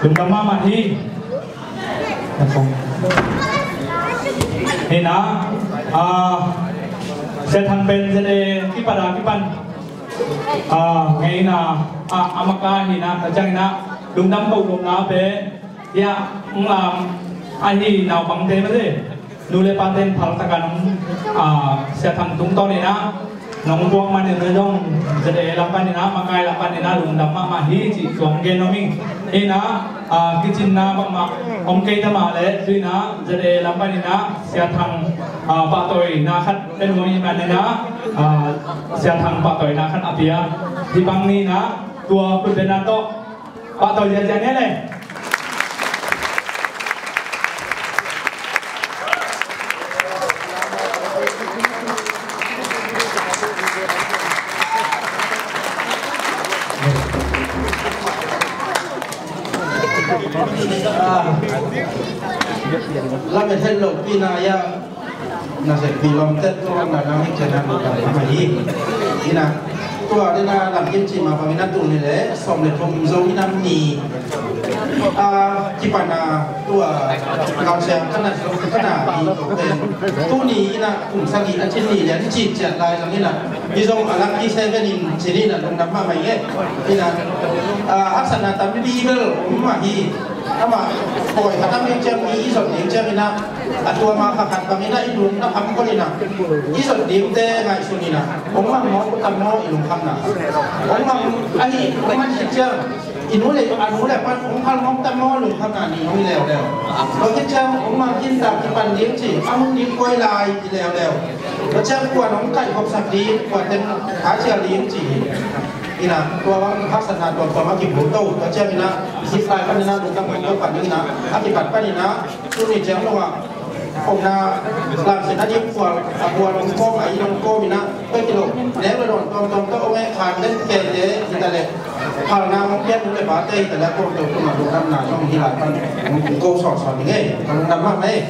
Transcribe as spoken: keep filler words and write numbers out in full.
Lungdam mahmah hi. Hi na, ah, Sia Thang pen ZA kipat a kipan, ah, ngei na, ah, a makaih hi na, a ciang hi na, lungdam ko lungna pen, ya, nglam, ahi naupangte mah hi. Nu le pate'n phaltak a nong, ah, Sia Thang tungtawn in ah nong puak manin ah zong ZA lam panin ah, makai lam panin ah lungdam mahmah hi cih tuang gen om ing. In ah, ah, kicinna bangmah om kei ta mah leh tu in ah ZA lam panin ah Sia Thang, ah, pahtawina khat pe nuam ih manin ah, ah, Sia Thang pahtawina khat a pia. Hih bang ni in ah tua khutbetna tawh pahtawi ziahziah ni leh. Ah, lamet het lo pina ya. Na seh pi lom tet tua na nang hi ciang na lu ta ma hi. Ina tua de na lam kim ci ma pa mi na tu ni le som le thum zo ina mi. A kipan na tua lau siang kana zo kana i to pen. Tu ni ina kum sa gi a cin ni lian ci ciat lai zong ina. I zong a lak i seven in ci ni na lungdam mahmah i e. Ina a haksatna tam bi bel om mah hi. Amah pawi khat a mi ciang mi i zot ding ciang ina. A tua ma kha khat bang ina i lung na kham khol ina. I zot dingte ngaihsun ina. Ong mang maw, ong tam maw i lungkhamna. Ong mang ahi, ong man khit ciang. I nu le, a nu le pan ong khal maw, ong tam maw lungkhamna ni ong i leuleu. Tua khit ciang ong mang khin tak kipan ding ci, a mun ding koi lai i leuleu. Tua ciang kuan ong kaih khopsak ding, kuan teng kha cial ding ci hi. Ina, tua bang haksatna tua tua ma kibu to, tua ciang ina, hih lai pan ina, lungkam ong to pan ina, a kipat pan ina, Tuni ciang lo a omna lamsiatna ding pual a pual ong kawm a inn ong kawm ina pek hi lo. Nek le dawn tuamtuam tawh ong e khan den keite hi ta leh phalna ong pian nu le pate hi ta leh a kawmto tungah lungdamna zong hih lai pan ong ko sawlsawl ding e. Ka lungdam mahmah e.